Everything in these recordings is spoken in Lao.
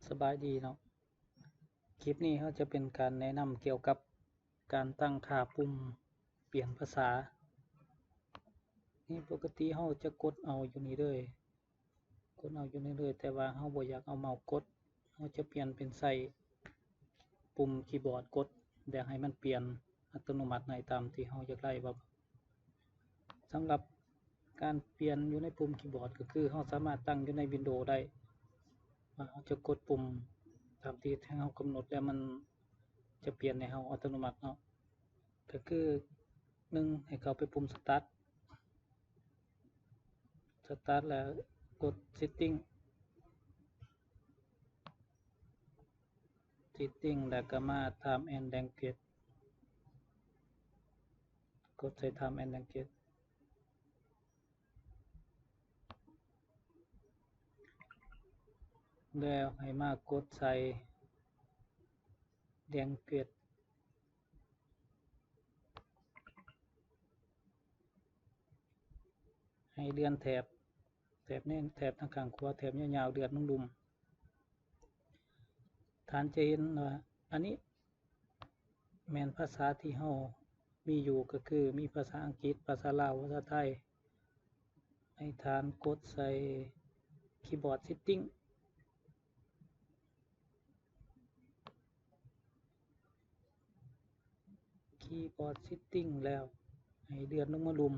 ສະບາຍດີເນາະ, ຄລິບນີ້ເຮົາຈະເປັນການແນະນຳກ່ຽວກັບການຕັ້ງຄ່າປຸ່ມປ່ຽນພາສາ. ນີ້ປົກກະຕິເຮົາຈະກົດເອົາຢູ່ນີ້ເລີຍ, ກົດເອົາຢູ່ນີ້ເລີຍ, ແຕ່ວ່າເຮົາບໍ່ຢາກເອົາເມົາກົດ, ເຮົາຈະປ່ຽນເປັນໃຊ້ປຸ່ມຄີບອດກົດ ແລ້ວໃຫ້ມັນປ່ຽນອັດຕະໂນມັດໃຫ້ຕາມທີ່ເຮົາຢາກໄດ້. ວ່າສຳລັບການປ່ຽນຢູ່ໃນປຸ່ມຄີບອດ ກໍຄືເຮົາສາມາດຕັ້ງຢູ່ໃນວິນໂດໄດ້ ວ່າເຮົາຈະກົດປຸ່ມຕາມທີ່ທາງເຮົາກຳນົດ ແລ້ວມັນຈະປ່ຽນໃຫ້ເຮົາອັດຕະໂນມັດເນາະ. ກໍຄື ໜຶ່ງ ໃຫ້ເຂົ້າໄປປຸ່ມສະຕາດ, ສະຕາດແລ້ວກົດເຊັດຕິ້ງ, ເຊັດຕິ້ງ ແລ້ວກໍມາ Time and Language, ກົດໃສ່ Time and Language ແລ້ວໃຫ້ມາກົດໃສ່ Language ໃຫ້ເລື່ອນແຖບ, ແຖບນີ້ ແຖບທາງຂ້າງຂວາ, ແຖບຍາວໆ ເລື່ອນລົງລຸ່ມ. ທ່ານຈະເຫັນວ່າອັນນີ້ແມ່ນພາສາທີ່ເຮົາມີຢູ່, ກໍຄືມີພາສາອັງກິດ, ພາສາລາວ, ພາສາໄທ. ໃຫ້ທ່ານກົດໃສ່ Keyboard Setting, Keyboard Setting ແລ້ວໃຫ້ເລື່ອນລົງມາລຸ່ມ,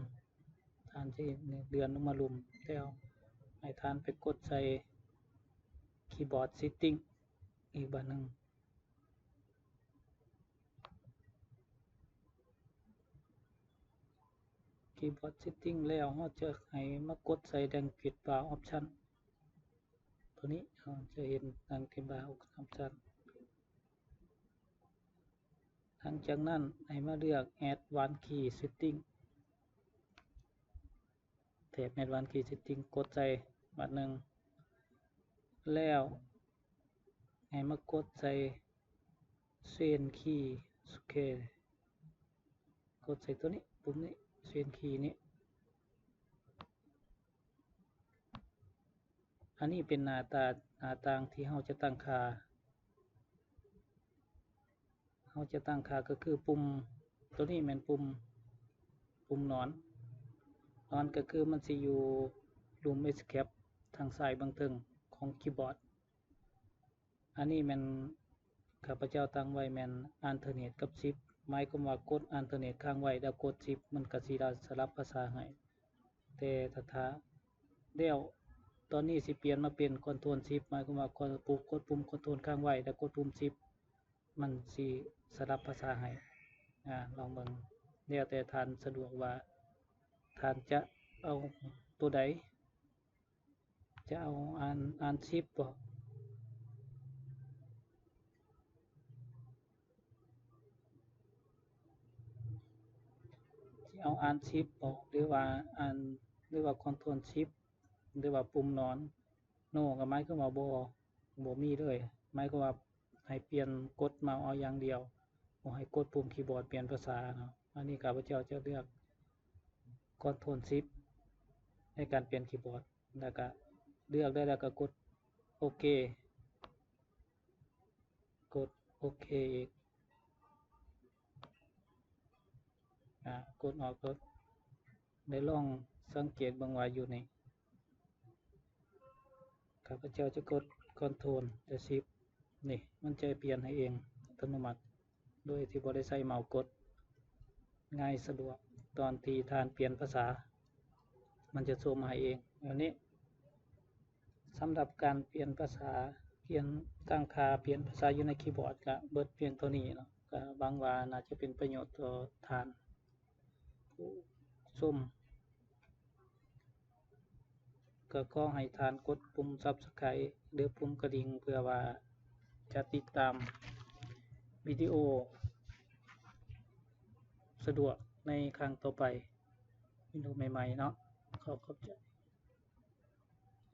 ທ່ານຈະເຫັນເລື່ອນລົງມາລຸ່ມ, ແລ້ວໃຫ້ທ່ານໄປກົດໃສ່ Keyboard Setting ອີກບາດໜຶ່ງ. Keyboard Setting ແລ້ວ ເຮົາຈະໃຫ້ມາກົດໃສ່ Language Bar Option ໂຕນີ້ ເຮົາຈະເຫັນ Language Bar Option. ຫຼັງຈາກນັ້ນໃຫ້ມາເລືອກ Advanced Key Setting, ແຖບ Advanced Key Setting ກົດໃສ່ບາດໜຶ່ງ, ແລ້ວໃຫ້ມາກົດໃສ່ Change Key Scale, ກົດໃສ່ໂຕນີ້, ປຸ່ມນີ້, Change Key ນີ້. ອັນນີ້ເປັນໜ້າຕາ ໜ້າຕ່າງທີ່ເຮົາຈະຕັ້ງຄ່າ, ເຮົາຈະຕັ້ງຄ່າກໍຄືປຸ່ມ ໂຕນີ້ແມ່ນປຸ່ມ ປຸ່ມນອນ, ນອນກໍຄືມັນຊິຢູ່ລຸ່ມ Escape ທາງຊ້າຍເບື້ອງເທິງຂອງຄີບອດ. ອັນນີ້ແມ່ນຂ້າພະເຈົ້າຕັ້ງໄວ້ແມ່ນ Alternate ກັບ Shift ໝາຍຄວາມວ່າກົດ Alternate ຄ້າງໄວ້ ແລ້ວກົດ Shift ມັນກໍຊິໄດ້ສະຫຼັບພາສາໃຫ້. ແຕ່ຖ້າ ຖ້າ ແລ້ວຕອນນີ້ຊິປ່ຽນມາເປັນ Control Shift ໝາຍຄວາມວ່າ ກົດປຸ່ມ Control ຄ້າງໄວ້ ແລ້ວກົດປຸ່ມ Shift ມັນຊິສະຫຼັບພາສາໃຫ້. ອາ ລອງເບິ່ງ ແລ້ວແຕ່ທ່ານສະດວກວ່າທ່ານຈະເອົາໂຕໃດ. ຈະເອົາ Alt Alt Shift ບໍ? ຊິເອົາ Alt Shift ບໍ ຫຼືວ່າ Alt ຫຼືວ່າ Control Shift ຫຼືວ່າປຸ່ມນອນ? No ກໍໝາຍຄວາມວ່າບໍ່ ບໍ່ມີເລີຍ, ໝາຍຄວາມວ່າໃຫ້ປ່ຽນກົດເມົາເອົາຢ່າງດຽວ, ບໍ່ໃຫ້ກົດປຸ່ມຄີບອດປ່ຽນພາສາເນາະ. ອັນນີ້ຂ້າພະເຈົ້າຈະເລືອກ Control Shift ໃນການປ່ຽນຄີບອດ. ແລ້ວກະເລືອກໄດ້ແລ້ວກະກົດໂອເຄ, ກົດໂອເຄອີກ, ອາ ກົດອອກ. ໄດ້ລອງສັງເກດເບິ່ງວ່າຢູ່ນີ້ ຂ້າພະເຈົ້າຈະກົດ Control ແລະ Shift ນີ້ ມັນຈະປ່ຽນໃຫ້ເອງອັດຕະໂນມັດ. ໂດຍທີ່ບໍ່ໄດ້ໃຊ້ເມົາກົດ, ງ່າຍສະດວກ. ຕອນທີ່ທ່ານປ່ຽນພາສາ ມັນຈະໂຊມາໃຫ້ເອງແບບນີ້. ສຳລັບການປ່ຽນພາສາ, ປ່ຽນ ຕັ້ງຄ່າປ່ຽນພາສາຢູ່ໃນຄີບອດ ກະເບິດພຽງເທົ່ານີ້ເນາະ. ກະຫວັງວ່າໜ້າຈະເປັນປະໂຫຍດຕໍ່ທ່ານຜູ້ຊົມ. ກໍຂໍໃຫ້ທ່ານກົດປຸ່ມ Subscribe ຫຼື ປຸ່ມກະດິ່ງ ເພື່ອວ່າຈະຕິດຕາມວິດີໂອສະດວກໃນຄັ້ງຕໍ່ໄປ, ວິດີໂອໃໝ່ໆເນາະ. ຂໍຂອບໃຈ.